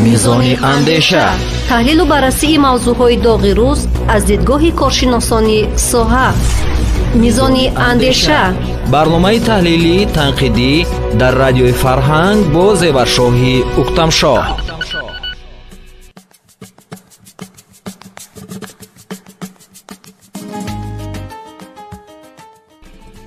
Мизони андеша, таҳлилу баррасии мавзӯъҳои доғи рӯз аз дидгоҳи коршиносони соҳа. Мизони андеша, барномаи таҳлилӣ танқидӣ дар радиои фарҳанг бо Зеваршоҳи Уктамшоҳ.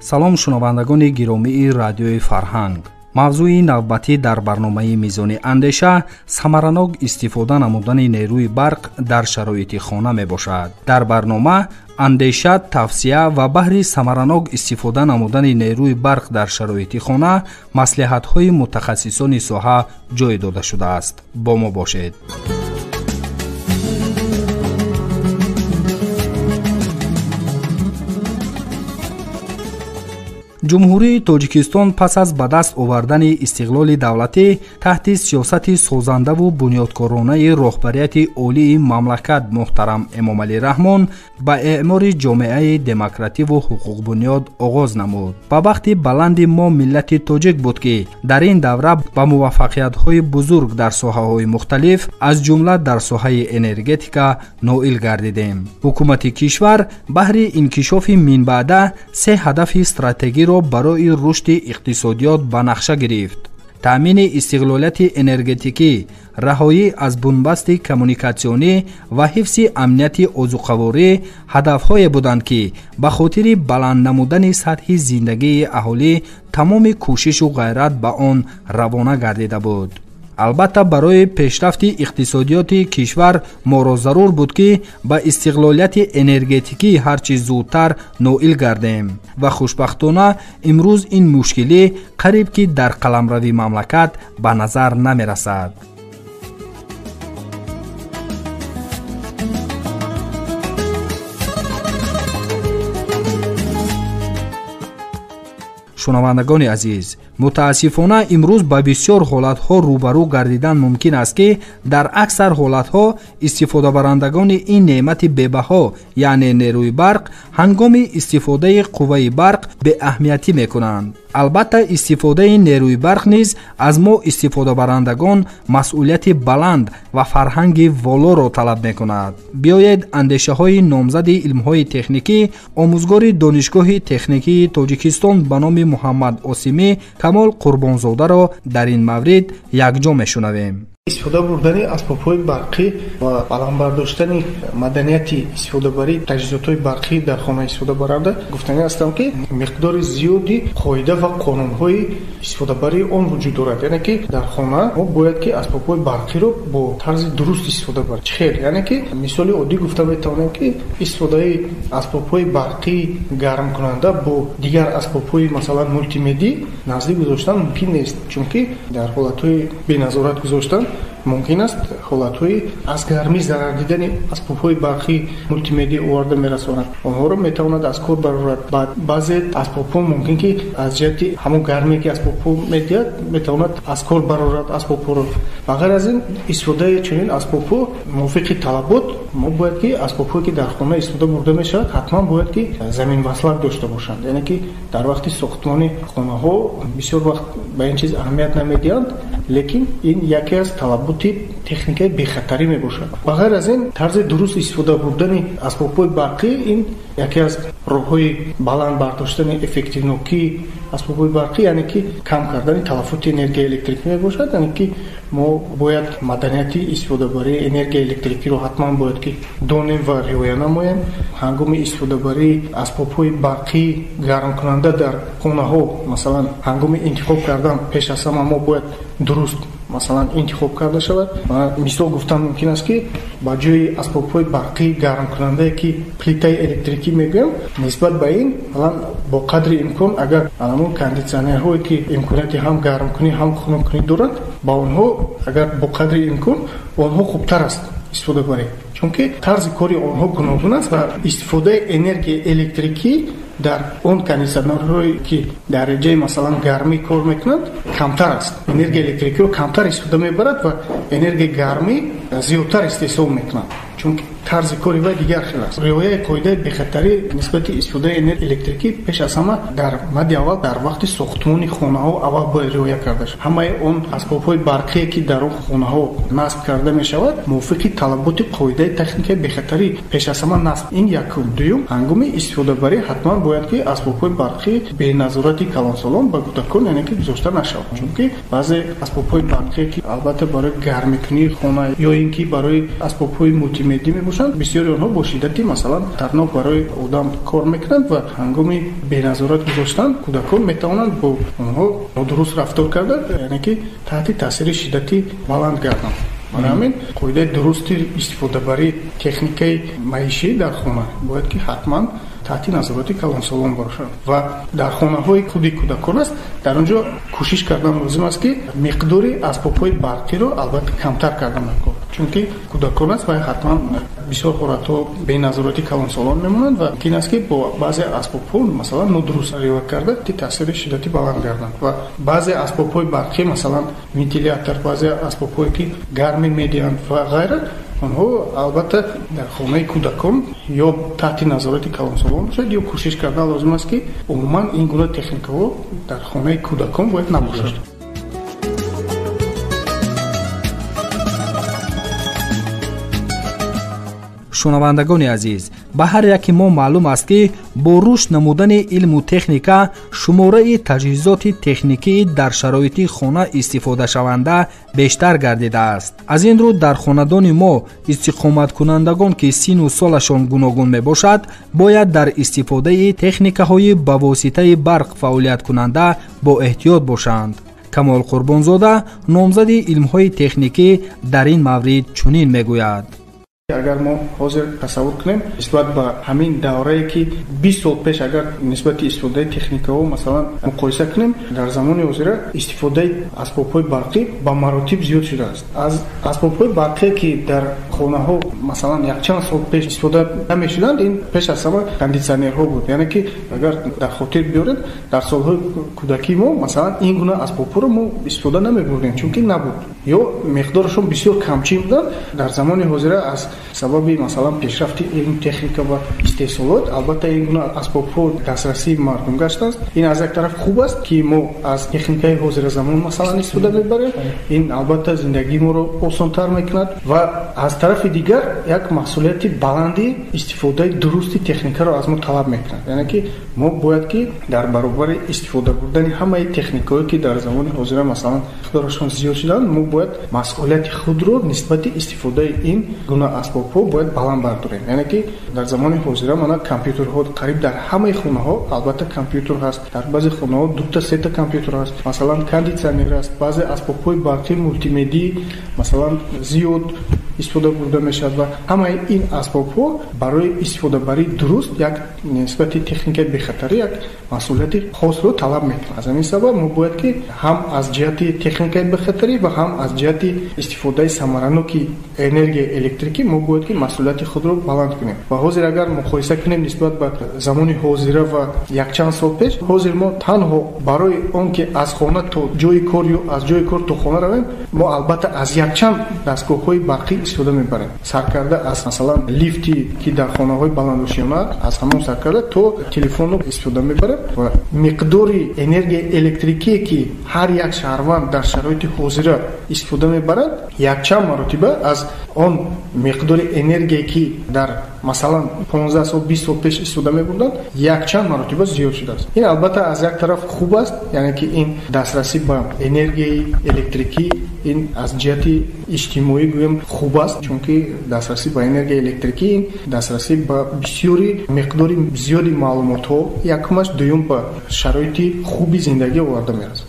Салом шунавандагони гиромии радиои Фарҳанг. Мавзӯи навбатӣ дар барномаи Мизони андеша самаранок истифода намудани нерӯи барқ дар шароити хона мебошад. Дар барнома андеша, тавсия ва баҳри самаранок истифода намудани нерӯи барқ дар шароити хона маслиҳатҳои мутахассисони соҳа ҷой дода шудааст. Бо мо бошед. Ҷумҳурии Тоҷикистон пас аз ба даст овардани истиқлоли давлатӣ таҳти сиёсати созандаву бунёдкоронаи роҳбарияти олии мамлакат муҳтарам Эмомалӣ Раҳмон ба эъмори ҷомеаи демокративу ҳуқуқбунёд оғоз намуд. Ба бахти баланди мо миллати тоҷик буд, ки дар ин давра ба муваффақиятҳои бузург дар соҳаҳои мухталиф, аз ҷумла дар соҳаи энергетика ноил гардидем. Ҳукумати кишвар баҳри инкишофи минбаъда се ҳадафи стратегиро барои рушди иқтисодиёт ба нақша гирифт: таъмини истиқлолияти энергетикӣ, раҳоӣ аз бунбасти коммуникатсионӣ ва ҳифзи амнияти озуқаворӣ ҳадафҳое буданд, ки ба хотири баланд намудани сатҳи зиндагии аҳолӣ тамоми кӯшишу ғайрат ба он равона гардида буд. Албатта, барои пешрафти иқтисодиёти кишвар моро зарур буд, ки ба истиқлолияти энергетикӣ ҳарчи зудтар ноил гардем ва хушбахтона имрӯз ин мушкилӣ қариб ки дар қаламрави мамлакат ба назар намерасад. Шунавандагони азиз, мутаассифона имрӯз ба бисёр ҳолатҳо рӯбарӯ гардидан мумкин аст, ки дар аксар ҳолатҳо истифодабарандагони ин неъмати бебаҳо, яъне нерӯи барқ, ҳангоми истифодаи қувваи барқ беаҳамиятӣ мекунанд. Албатта, истифодаи нерӯи барқ низ аз мо истифодабарандагон масъулияти баланд ва фарҳанги волоро талаб мекунад. Биёед андешаҳои номзади илмҳои техникӣ, омӯзгори Донишгоҳи техникии Тоҷикистон ба номи Муҳаммад Осимӣ Камол Қурбонзодаро дар ин маврид якҷо мешунавем. Истифода бурдани асбобҳои барқӣ ва баланд бардоштани маданияти истифодабарии таҷҳизотҳои барқӣ дар хона истифодабаранда гуфтанӣ ҳастам, ки миқдори зиёди қоида ва қонунҳои истифодабарии он вуҷуд дорад. Яъне ки дар хона мо бояд ки асбобҳои барқиро бо тарзи дуруст истифода барем. Чӣ хел? Яъне ки мисоли оддӣ гуфта метавонем, ки истифодаи асбобҳои барқии гармкунанда бо дигар асбобҳои масалан мултимедӣ наздик гузоштан мумкин нест, чунки дар ҳолатҳои беназорат гузоштан мумкин аст ҳолатҳои аз гармӣ зарар дидани асбобҳои барқии мултимедӣ оварда мерасонад. Онҳоро метавонад аз кор барорад. Баъзе асбобҳо мумкин ки аз ҷиҳати ҳамон гармие ки асбобҳо медиҳад, метавонад аз кор барорад асбобҳоро. Ба ғайр аз ин, истифодаи чунин асбобҳо мувофиқи талабот мо бояд ки асбобҳое ки дар хона истифода бурда мешавад, ҳатман бояд ки заминваслак дошта бошанд. Яъне ки дар вақти сохтмони хонаҳо бисёр вақт ба ин чиз аҳамият намедиҳанд, лекин ин яке аз талаботи техникаи бехатарӣ мебошад. Ба ғайр аз ин, тарзи дуруст истифода бурдани асбобҳои барқӣ ин яке аз роҳҳои баланд бардоштани эффективнокии асбобҳои барқӣ, яъне ки кам кардани талафоти энергияи электрикӣ мебошад. Яъне ки мо бояд маданияти истифодабарии энергияи электрикиро ҳатман бояд ки донем ва риоя намоем. Ҳангоми истифодабарии асбобҳои барқии гармкунанда дар хонаҳо, масалан ҳангоми интихоб кардан пеш аз ҳама мо бояд дуруст масалан интихоб карда шавад. Мисол гуфтан мумкин аст, ки ба ҷои асбобҳои барқии гармкунандае ки плитаи электрикӣ мегӯям, нисбат ба ин масалан бо қадри имкон агар ҳамон кондитсионерҳое ки имконияти ҳам гармкунӣ ҳам хунуккунӣ доранд, ба онҳо агар бо қадри имкон онҳо хубтар аст истифода барем, чунки тарзи кори онҳо гуногун аст ва истифодаи энергияи электрикӣ дар он кондитсионерҳое ки дар дараҷаи масалан гармӣ кор мекунанд камтар аст. Энергияи электрикиро камтар истифода мебарад ва энергияи гармӣ зиёдтар истеҳсол мекунад, чунки тарзи кори вай дигар хел аст. Риояи қоидаи бехатарӣ нисбати истифодаи энергияи электрикӣ пеш аз ҳама дар мадди аввал дар вақти сохтмони хонаҳо аввал бояд риоя карда шавад. Ҳамаи он асбобҳои барқие ки дар он хонаҳо насб карда мешавад, мувофиқи талаботи қоидаи техникаи бехатарӣ пеш аз ҳама насб. Ин якум. Дуюм, ҳангоми истифодабарӣ ҳатман бояд ки асбобҳои барқӣ беназорати калонсолон ба кӯдакон яъне ки гузошта нашавад, чунки баъзе асбобҳои барқие ки албатта барои гармикунии хона ё ин ки барои асбобҳои мултимедӣ мултимедӣ мебошанд, бисёри онҳо бо шиддати масалан хатарнок барои одам кор мекунанд ва ҳангоми беназорат гузоштан кӯдакон метавонанд бо онҳо нодуруст рафтор карда, яъне ки таҳти таъсири шиддати баланд гарданд. Барои ҳамин қоидаи дурусти истифодабарии техникаи маишӣ дар хона бояд ки ҳатман таҳти назорати калонсолон бошад ва дар хонаҳои худи кӯдакон аст, дар он ҷо кӯшиш кардан лозим аст, ки миқдори асбобҳои барқиро албатта камтар кардан даркор, чунки кӯдакон аст ва ҳатман бисёр ҳолатҳо беназорати калонсолон мемонанд ва мумкин аст, ки бо баъзе асбобҳо масалан нодуруст ривоя карда таъсири шиддати баланд гарданд ва баъзе асбобҳои барқӣ, масалан вентилятор, баъзе асбобҳое ки гармӣ медиҳанд ва ғайра, онҳо албатта дар хонаи кӯдакон ё таҳти назорати калонсолон бошад, ё кӯшиш кардан лозим аст, ки умуман ин гуна техникаҳо дар хонаи кӯдакон бояд набошад. Шунавандагони азиз, ба ҳар яки мо маълум аст, ки бо рушд намудани илму техника шумораи таҷҳизоти техникӣ дар шароити хона истифодашаванда бештар гардидааст. Аз ин рӯ дар хонадони мо истиқоматкунандагон, ки сину солашон гуногун мебошад, бояд дар истифодаи техникаҳои ба воситаи барқ фаъолияткунанда бо эҳтиёт бошанд. Камол Қурбонзода, номзади илмҳои техникӣ, дар ин маврид чунин мегӯяд. Агар мо ҳозир тасаввур кунем нисбат ба ҳамин даврае, ки 20 сол пеш агар нисбати истифодаи техникаҳо масалан муқоиса кунем, дар замони ҳозира истифодаи асбобҳои барқӣ ба маротиб зиёд шудааст. Аз асбобҳои барқие, ки дар хонаҳо масалан якчанд сол пеш истифода намешуданд, ин пеш аз ҳама кондитсионерҳо буд. Яъне ки агар дар хотир биёред, дар солҳои кӯдакии мо масалан ин гуна асбобҳоро мо истифода намебурдем, чунки набуд ё миқдорашон бисёр камчин буданд. Дар замони ҳозира аз сабаби масалан пешрафти илм, техника ва истеҳсолот албатта ин гуна асбобҳо дастрасии мардум гаштааст. Ин аз як тараф хуб аст, ки мо аз техникаи ҳозиразамон масалан истифода мебарем, ин албатта зиндагии моро осонтар мекунад ва аз тарафи дигар як масъулияти баланди истифодаи дурусти техникаро аз мо талаб мекунад. Яъне ки мо бояд ки дар баробари истифода бурдани ҳамаи техникаҳое, ки дар замони ҳозира масалан миқдорашон зиёд шуданд, мо бояд масъулияти худро нисбати истифодаи ин гуна асбобҳо бояд баланд бардорем. Яъне ки дар замони ҳозира мана компютерҳо қариб дар ҳамаи хонаҳо албатта компютер ҳаст, дар баъзе хонаҳо дута сета компютер ҳаст, масалан кондитсионер аст, баъзе асбобҳои барқии мултимедӣ масалан зиёд истифода бурда мешавад ва ҳамаи ин асбобҳо барои истифодабарии дуруст як нисбати техникаи бехатарӣ як масъулияти хосро талаб мекунад. Аз ҳамин сабаб мо бояд ки ҳам аз ҷиҳати техникаи бехатарӣ ва ҳам аз ҷиҳати истифодаи самараноки энергияи электрикӣ мо бояд ки масъулияти худро баланд кунем. Ва ҳозир агар муқоиса кунем нисбат ба замони ҳозира ва якчанд сол пеш, ҳозир мо танҳо барои он ки аз хона то ҷои кор ё аз ҷои кор то хона равем, мо албатта аз якчанд дастгоҳҳои барқӣ истифода мебарем. Саркарда аз масалан лифти, ки дар хонаҳои баландошёна, аз ҳамон саркарда то телефонро истифода мебарем ва миқдори энергияи электрикие, ки ҳар як шаҳрванд дар шароити ҳозира истифода мебарад, якчанд маротиба аз он миқдори энергие, ки дар масалан 15 сол 20 сол пеш истифода мебурданд, якчанд маротиба зиёд шудааст. Ин албатта аз як тараф хуб аст, яъне ки ин дастрасӣ ба энергияи электрикӣ ин аз ҷиҳати иҷтимоӣ гӯем хуб аст, чунки дастрасӣ ба энергияи электрикӣ ин дастрасӣ ба бисёри миқдори зиёди маълумотҳо якумаш, дуюм ба шароити хуби зиндагӣ оварда мерасад.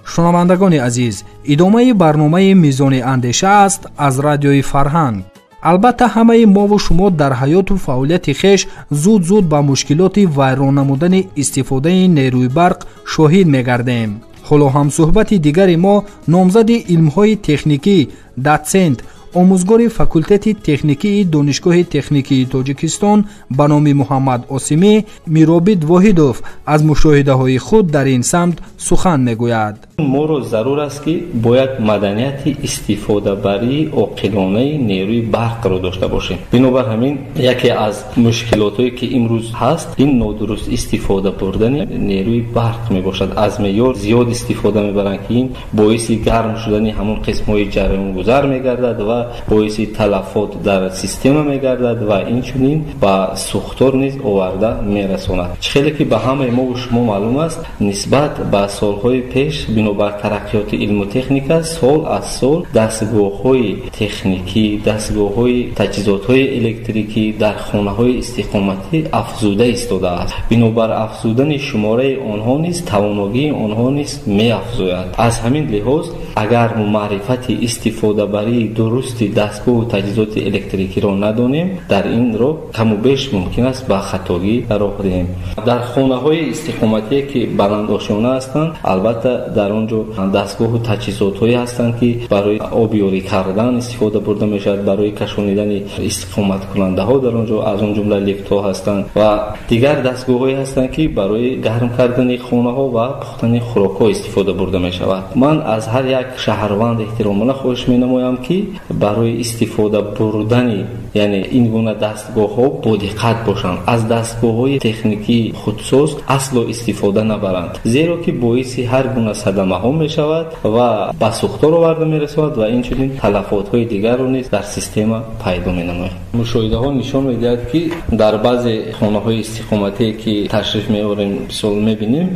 Шунавандагони азиз, идомаи барномаи Мизони андеша аст аз радиои Фарҳанг. Албатта ҳамаи мову шумо дар ҳаёту фаъолияти хеш зуд-зуд ба мушкилоти вайрон намудани истифодаи нерӯи барқ шоҳид мегардем. Ҳоло ҳамсӯҳбати дигари мо номзади илмҳои техникӣ, дотсент, омӯзгори факултети техникии Донишгоҳи техникии Тоҷикистон ба номи Муҳаммад Осимӣ Миробид Воҳидов аз мушоҳидаҳои худ дар ин самт сухан мегӯяд. Моро зарур аст, ки бояд маданияти истифодабарии оқилонаи нерӯи барқро дошта бошем. Бинобар ҳамин яке аз мушкилотҳое, ки имрӯз ҳаст, ин нодуруст истифода бурдани нерӯи барқ мебошад. Аз меъёр зиёд истифода мебаранд, ки ин боиси гарм шудани ҳамон қисмҳои ҷараёнгузар мегардад ва боиси талафот дар система мегардад ва инчунин ба сӯхтор низ оварда мерасонад. Чӣ хеле ки ба ҳамаи мо шумо маълум аст, нисбат ба солҳои пеш бинобар тараққиёти илму техника сол аз сол дастгоҳҳои техникӣ, дастгоҳҳои таҷҳизотҳои электрикӣ дар хонаҳои истиқоматӣ афзуда истодааст. Бинобар афзудани шумораи онҳо низ тавоногии онҳо низ меафзояд. Аз ҳамин лиҳоз агар мо маърифати истифодабарии дурусти дастгоҳу таҷҳизоти электрикиро надонем, дар ин роҳ каму беш мумкин аст ба хатогӣ роҳ диҳем. Дар хонаҳои истиқоматие ки баландошёна ҳастанд, албатта дар он ҷо дастгоҳу таҷҳизотҳое ҳастанд, ки барои обёрӣ кардан истифода бурда мешавад, барои кашонидани истиқоматкунандаҳо дар он ҷо аз он ҷумла лифтҳо ҳастанд ва дигар дастгоҳҳое ҳастанд, ки барои гарм кардани хонаҳо ва пухтани хӯрокҳо истифода бурда мешавад. Ман аз ҳар як шаҳрванд эҳтиромона хоҳиш менамоям, ки барои истифода бурдани яъне ин гуна дастгоҳҳо бодиққат бошанд, аз дастгоҳҳои техникии худсоз асло истифода набаранд, зеро ки боиси ҳар гуна садамаҳо мешавад ва ба сӯхтор оварда мерасонад ва инчунин талафотҳои дигарро низ дар система пайдо менамояд. Мушоҳидаҳо нишон медиҳад, ки дар баъзе хонаҳои истиқоматие ки ташриф меорем, мисол мебинем,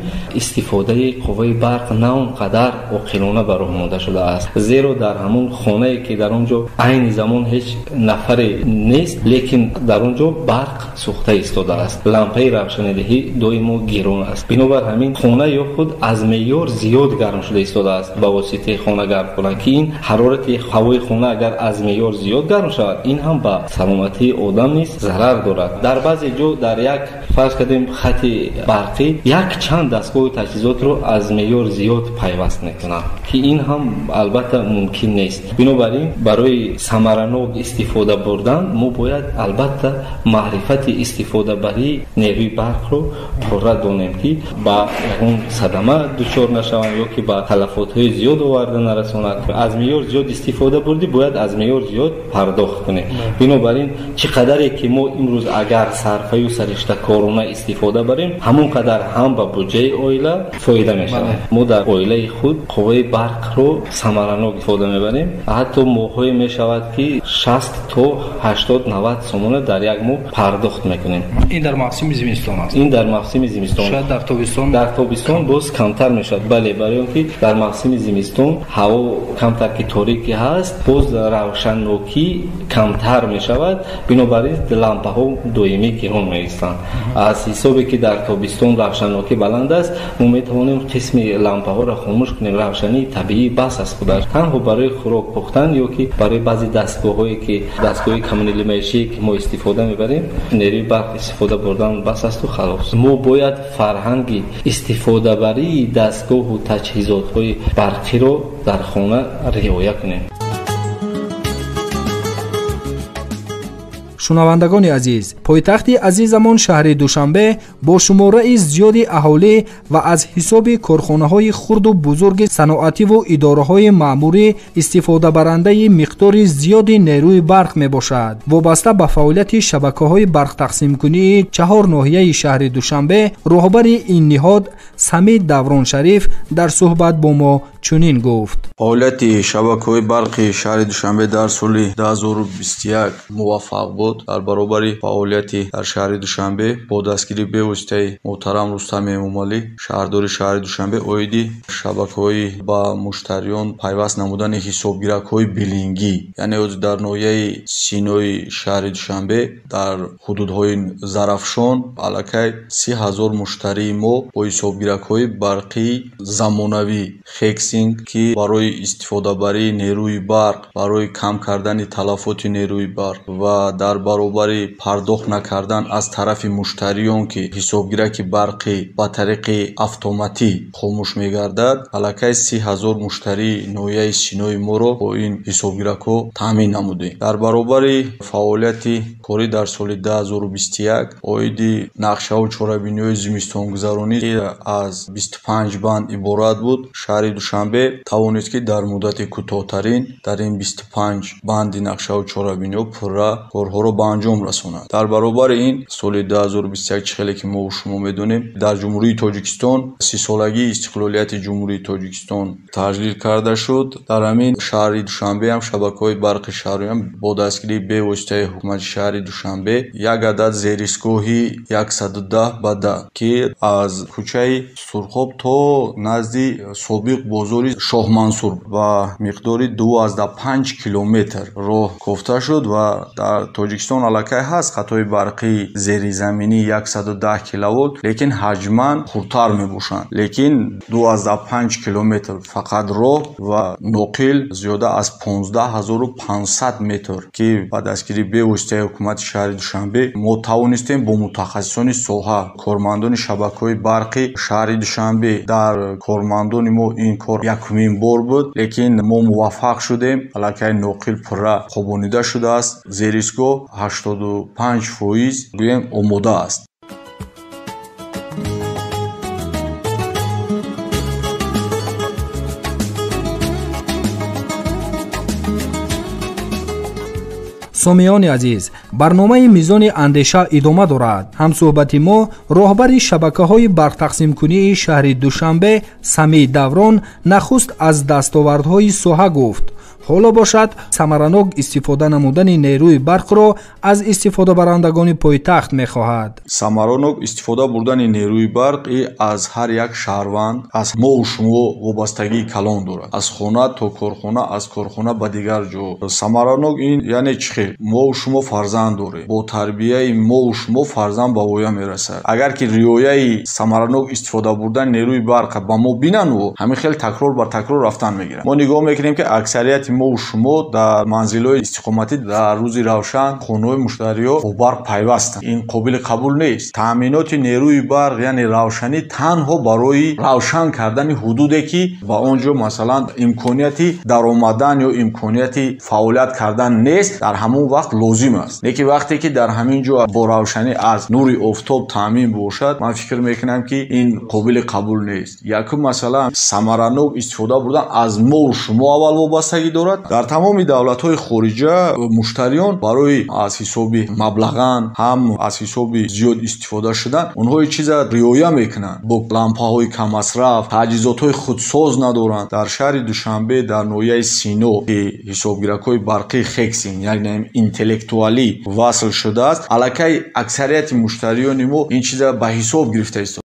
истифодаи қувваи барқ на он қадар оқилона ба роҳ монда шудааст, зеро дар ҳамон хонае ки дар он ҷо айни замон ҳеҷ нафаре нест, лекин дар он ҷо барқ сӯхта истодааст, лампаи равшанидиҳӣ доимо гирон аст. Бинобар ҳамин хона ё худ аз меъёр зиёд гарм шуда истодааст ба воситаи хона гармкунак, ки ин ҳарорати ҳавои хона агар аз меъёр зиёд гарм шавад, ин ҳам ба саломатии одам низ зарар дорад. Дар баъзе ҷо дар як фарз кардем хати барқӣ як чанд дастгоҳу таҷҳизотро аз меъёр зиёд пайваст мекунанд, ки ин ҳам албатта мумкин нест. Бинобар ин барои самаранок истифода бурдан мо бояд албатта маърифати истифодабарии нерӯи барқро пурра донем, ки ба ягон садама дучор нашаванд ё ки ба талафотҳои зиёд оварда нарасонад. Аз меъёр зиёд истифода бурдӣ, бояд аз меъёр зиёд пардохт кунем. Бинобар ин чӣ қадаре ки мо имрӯз агар сарфаю сариштакорона истифода барем, ҳамон қадар ҳам ба буҷаи оила фоида мешавад. Мо дар оилаи худ қувваи барқро самаранок истифода мебарем. Ҳатто моҳҳое мешавад, ки 60 то 80-90 сомона дар як моҳ пардохт мекунем. Ин дар мавсими зимистон аст. Ин дар мавсими зимистон. Шояд дар тобистон. Дар тобистон боз камтар мешавад. Бале, барои он ки дар мавсими зимистон ҳаво камтар ки торикӣ ҳаст, боз равшаннокӣ камтар мешавад. Бинобар ин лампаҳо доимӣ гирон меистанд. Аз ҳисобе ки дар тобистон равшаннокӣ баланд аст, мо метавонем қисми лампаҳоро хомӯш кунем. Равшании табиӣ бас аст худаш. Танҳо барои хӯрок пухтан ё ки барои баъзе дастгоҳҳое ки дастгоҳи коммуналӣ маишие ки мо истифода мебарем, нерӯи барқ истифода бурдан бас асту халос. Мо бояд фарҳанги истифодабарии дастгоҳу таҷҳизотҳои барқиро дар хона риоя кунем. Шунавандагони азиз, пойтахти азизамон шаҳри Душанбе бо шумораи зиёди аҳолӣ ва аз ҳисоби корхонаҳои хурду бузурги саноативу идораҳои маъмурӣ истифодабарандаи миқдори зиёди нерӯи барқ мебошад. Вобаста ба фаъолияти шабакаҳои барқтақсимкунии 4 ноҳияи шаҳри Душанбе, роҳбари ин ниҳод Самид Давроншариф дар суҳбат бо мо чунин гуфт. Фаъолияти шабакаҳои барқи шаҳри Душанбе дар соли 2021 муваффақ буд. Дар баробари фаъолияти дар шаҳри Душанбе бо дастгирии бевоситаи муҳтарам Рустам Эмомалӣ, шаҳрдори шаҳри Душанбе оиди шабакаҳои ба муштариён пайваст намудани ҳисобгиракҳои билингӣ, яъне дар ноҳияи Синои шаҳри Душанбе дар ҳудудҳои Зарафшон аллакай 30 000 муштарии мо бо ҳисобгиракҳои барқии замонавӣ Хексинг, ки барои истифодабарии нерӯи барқ, барои кам кардани талафоти нерӯи барқ ва дар баробари пардохт накардан аз тарафи муштариён, ки ҳисобгираки барқӣ ба тариқи автоматӣ хомӯш мегардад, аллакай 30 000 муштарии ноҳияи Синои моро бо ин ҳисобгиракҳо таъмин намудем. Дар баробари фаъолияти корӣ дар соли 2021 оиди нақшаву чорабиниҳои зимистонгузаронӣ аз 25 банд иборат буд, шаҳри Душанбе тавонист, ки дар муддати кӯтоҳтарин дар ин 25 банди нақшаву чорабиниҳо пурра корҳоро корро ба анҷом расонад. Дар баробари ин соли 2021 чӣ хеле ки мо шумо медонем, дар Ҷумҳурии Тоҷикистон 30-солагии истиқлолияти Ҷумҳурии Тоҷикистон таҷлил карда шуд. Дар ҳамин шаҳри Душанбе ҳам шабакаҳои барқи шаҳрӣ ҳам бо дастгирии бевоситаи ҳукумати шаҳри Душанбе як адад зеристгоҳи 110 ба 10, ки аз кӯчаи Сурхоб то назди собиқ бозори Шоҳмансур ба миқдори 2,5 километр роҳ кофта шуд. Ва дар Тоҷикистон аллакай ҳаст хатҳои барқии зеризаминӣ 110 киловолт, лекин ҳаҷман хурдтар мебошанд. Лекин 2,5 километр фақат роҳ ва ноқил зиёда аз 15 500 метр, ки ба дастгирии бевоситаи ҳукумати шаҳри Душанбе мо тавонистем бо мутахассисони соҳа, кормандони шабакаҳои барқи шаҳри Душанбе. Дар кормандони мо ин кор якумин бор буд, лекин мо муваффақ шудем. Аллакай ноқил пурра хобонида шудааст, зеристгоҳ 85% гӯем омода аст. Сомиёни азиз, барномаи «Мизони андеша» идома дорад. Ҳамсӯҳбати мо, роҳбари шабакаҳои барқтақсимкунии шаҳри Душанбе Самии Даврон, нахуст аз дастовардҳои соҳа гуфт. Ҳоло бошад, самаранок истифода намудани нерӯи барқро аз истифодабарандагони пойтахт мехоҳад. Самаранок истифода бурдани нерӯи барқ аз ҳар як шаҳрванд, аз мову шумо вобастагии калон дорад. Аз хона то корхона, аз корхона ба дигар ҷо. Самаранок ин яъне чӣ хел? Мову шумо фарзанд дорем, бо тарбияи мову шумо фарзанд ба воя мерасад. Агар ки риояи самаранок истифода бурдани нерӯи барқ ба мо бинанд, ҳамин хел такрор бар такрор рафтан мегиранд. Мо нигоҳ мекунем, ки аксарияти мову шумо дар манзилҳои истиқоматӣ дар рӯзи равшан хонаҳои муштариҳо бо барқ пайвастанд. Ин қобили қабул нест. Таъминоти нерӯи барқ, яъне равшанӣ, танҳо барои равшан кардани ҳудуде, ки ба он ҷо, масалан, имконияти даромадан ё имконияти фаъолият кардан нест, дар ҳамон вақт лозим аст. Лекин вақте ки дар ҳамин ҷо бо равшанӣ аз нури офтоб таъмин бошад, ман фикр мекунам, ки ин қобили қабул нест. Якум масъала, самаранок истифода бурдан аз мову шумо аввал вобастагӣ дорад. Дар тамоми давлатҳои хориҷа муштариён барои аз ҳисоби маблаған, ҳам аз ҳисоби зиёд истифода шудан, онҳо чиза риоя мекунанд, бо лампаҳои каммасраф, таҷҳизотҳои худсоз надоранд. Дар шаҳри Душанбе, дар ноҳияи Сино, ки ҳисобгиракҳои барқии Хексин, яъне интеллектуалӣ, васл шудааст, аллакай аксарияти муштариёни мо ин чиза ба ҳисоб гирифта истодаанд.